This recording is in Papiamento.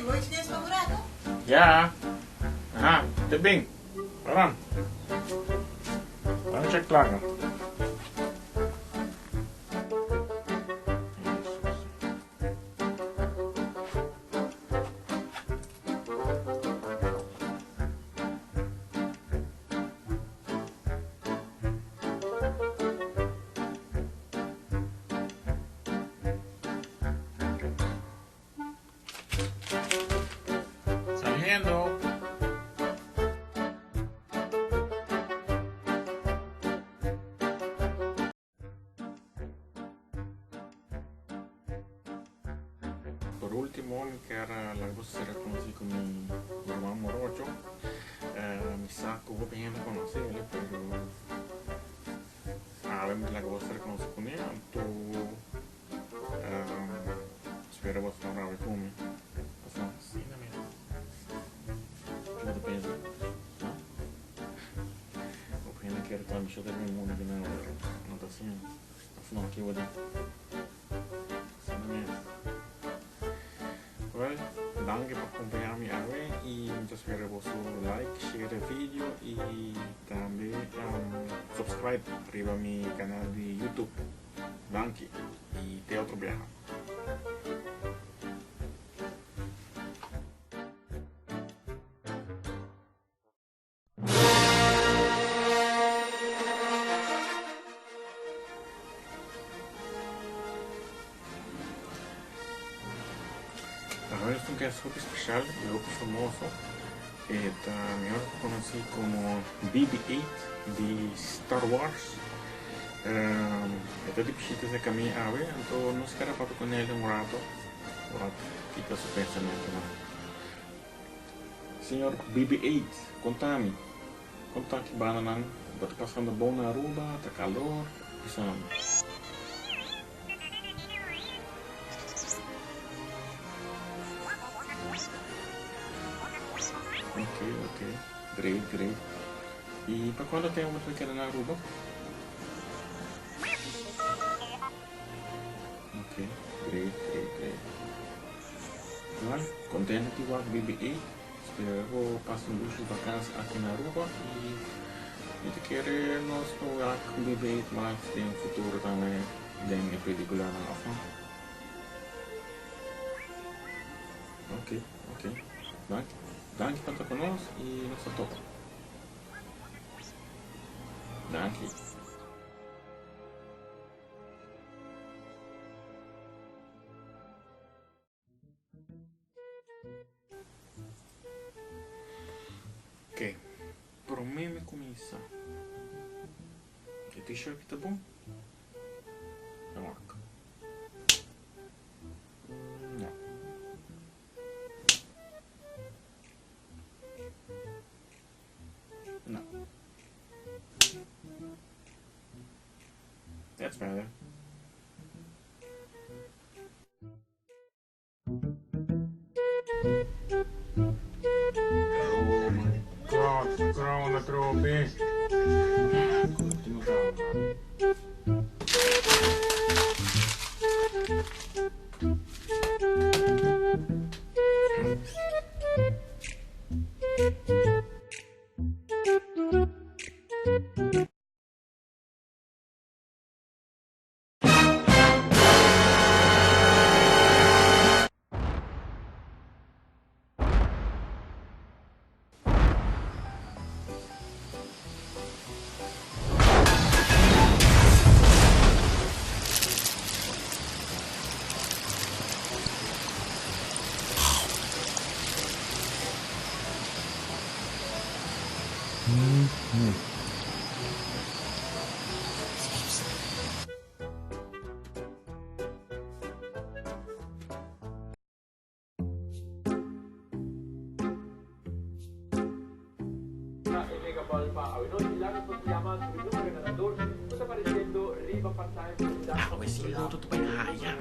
Bo chines pa un rato? Ya. Aha, te bin. Param. Param check placa. Saliendo. Por último, mi kier laga boso ser reconoci cu mi ruman morocho. Mi sa cu hopi hende conoce el, pero awe mi ta laga boso ser reconoci cu ne, anto spera boso ta rabia cu mi. Pasobra asina mes. Kico bo ta pensa? Ha? Hopi hende kier ta mi shota riba e mundo aki nan, pero no ta asina. Of no, kico bo di? Asina mes. Well, danki pa acompaña mi awe y mi ta spera boso like, share e video y tambe subscribe riba mi canal di YouTube. Danki y te otro biaha. Ahora es un guest hopi special y hopi famoso. E ta mihor conoci como BB-8 di Star Wars. E ta di bishita cerca mi awe, anto nos kere papia con el un rato, wak kita su pensamentonan. Señor BB-8, konta mi, kon ta ki bandanan? Bo ta pasando bon na Aruba? Ta kalor? Bisa mi. Ok, ok. Great, great. I pa kuantu tempu bo ta keda na Aruba? Ok, great, great, great. Well, contento di wak BBA. Spera bo pasa un dushi vakantie aki na Aruba y mi ta kere nos lo wak BBA mas den futuro tambe den e peliculanan of no? Ok, ok. Danki. Danki pa ta cu nos y nos ta topa. Danki. Ok, prome mi cuminsa. E t-shirt ta bon? Dan wak. No. No. That's better. Oh my god, corona trobe. Continua Awe si loto ta bai haya.